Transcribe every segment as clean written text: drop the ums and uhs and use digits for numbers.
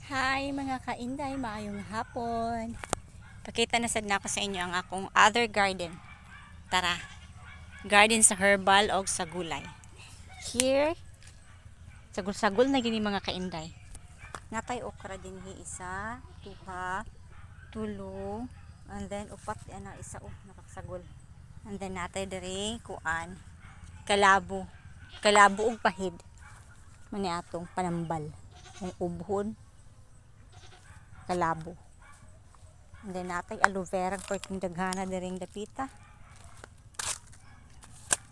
Hi mga kainday, maayong hapon. Pakita na sad nako sa inyo ang akong other garden. Tara. Garden sa herbal og sa gulay. Here, sagol-sagol na gini mga kainday. Natay okra dinhi, isa, duha, tulo, and then upat ana isa, oh, nakasagol. And then natay diri kuan, kalabo. Kalabo og pahid. Mani atong panambal. Ang ubhon kalabo. And then natay aloe vera perting daghana diring dapita.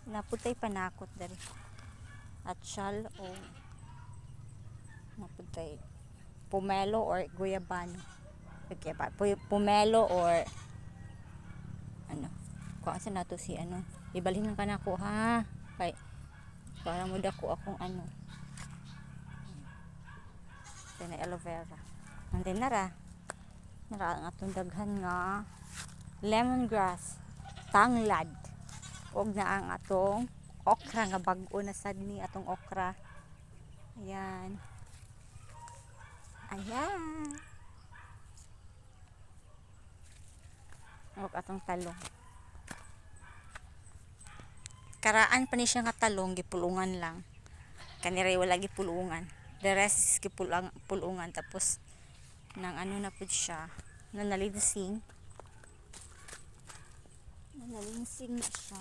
Naputay panakot diri. Atchal o naputay pomelo or guyabano. Okay, ba pomelo or ano. Kuha sa nato si ano. Ibalhin lang ka nako ha. Kay para mo dako akong ano. Then aloe vera. And then nara. Nara ang atong daghan nga lemongrass, tanglad. Og na ang atong okra nga bag-o na sad ni atong okra. Ayan. Ayan. Og atong talong. Karaan pa ni siya nga talong, gipulungan lang. Kaniray wala gipulungan. The rest is gipulungan tapos nang ano na pud siya, nanalinsing. Nanalinsing na siya.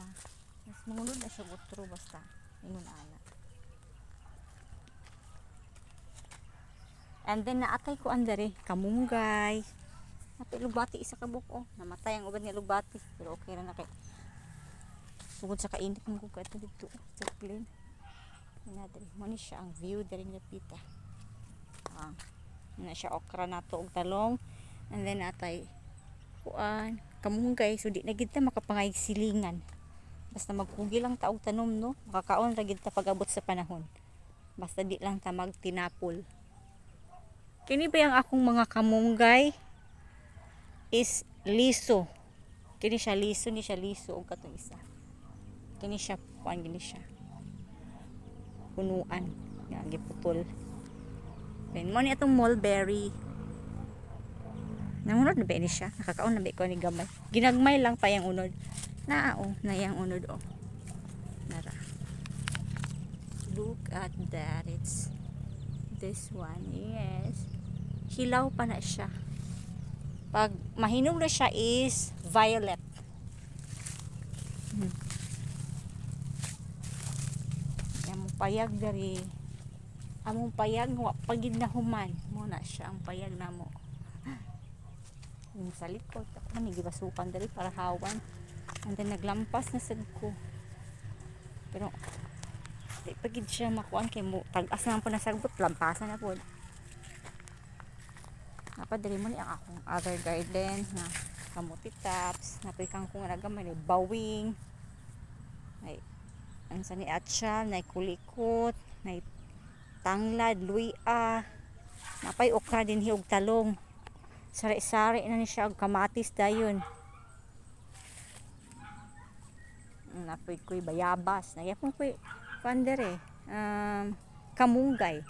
Mas mangulod na siya utro basta ingon ana. And then naatay ko andere kamunggay. Natay lubati isa ka buok oh. Namatay ang uban nga lubati pero okay ra na kay tungod sa kainit man ko kadto didto sa plane. Na diri mo ni siya ang view diri nga pita. Ah, na siya okra nato og talong. And then atay kuan kamunggay, so di na gid ta makapangay silingan. Basta magkugi lang ta og tanom no, makakaon ra gid ta pag-abot sa panahon. Basta di lang ta magtinapol. Kini ba ang akong mga kamunggay is liso. Kini siya liso ni siya liso og katong isa. Kini siya kuan gini siya. Punuan nga giputol. Then mo ni atong mulberry. Nangunod na ba ni siya? Nakakaon na ba ko ni gamay? Ginagmay lang pa yang unod. Naa oh, na yang unod oh. Nara. Look at that. It's this one. Yes. Hilaw pa na siya. Pag mahinog na siya is violet. Among payag diri. Among payag wa pagid na human. Mo na siya ang payag namo. Yung sa likod ako ni gibasukan diri para hawan. And then naglampas na sad ko. Pero di pa gid siya makuan kay mo tag-as naman po na sagbot, lampasan na pod. Napa diri mo ni ang akong other garden na kamuti tops, napoy kangkong na gamay, nay bawing. Ay ang sa ni atchal, nay kulikot, nay tanglad, luya. Napay okra din hiog talong. Sari-sari na ni siya og kamatis dayon. Napoy koy bayabas, nayapon koy kuan dere, kamunggay.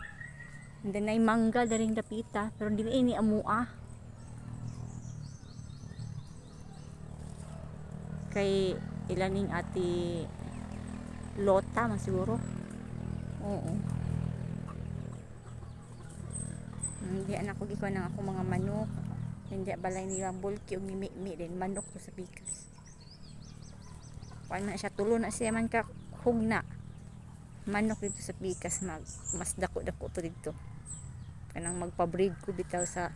And then nay mangga dering dapita pero dili ini amua. Kay ilaning ati Lota man siguro. Oo. Hindi anak ko gikuan ang akong mga manok. Hindi balay nila bulky og mimi din manok to sa pikas. Kuan man siya tulo na siya man ka hugna. Manok dito sa pikas mag mas dako-dako to dito. Kanang magpa-breed ko bitaw sa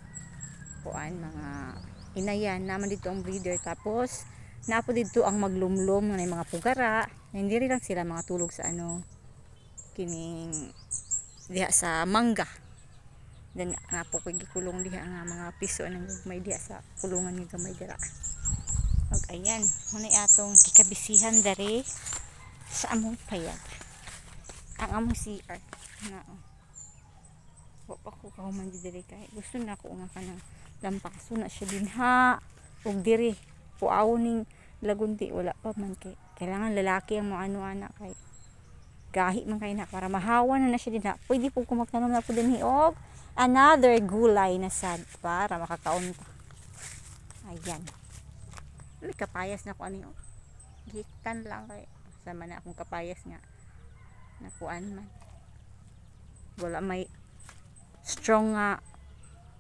kuan mga inayan naman dito ang breeder, tapos napo dito ang maglumlom ng mga pugara. Hindi rin lang sila mga tulog sa ano kining diha sa mangga. Then napo ko gikulong diha nga mga piso nang gagmay diha sa kulungan nga gamay dira. Og ayan, hunay atong gikabisihan diri sa among payag. Ang among CR na oh. Wa pa ko kahuman diri kay gusto na ko nga kanang lampaso na siya dinha ug diri puaw ning lagundi wala pa man kay kailangan lalaki ang moano ana kay gahi man kay na para mahawa na na siya dinha. Pwede po ko magtanom na po dinhi og Another gulay na sad para makakaon ta. Ayan. Uy, kapayas na ko ani, oh. Gikan lang kay sama na akong kapayas nga nakuan man. Wala may strong nga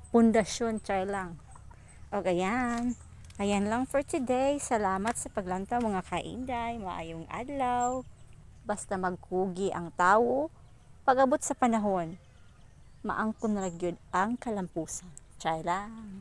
pundasyon, char lang. Okay, ayan. Ayan lang for today. Salamat sa paglantaw, mga kainday. Maayong adlaw. Basta magkugi ang tawo, pag-abot sa panahon, maangkon na gyud ang kalampusan. Char lang.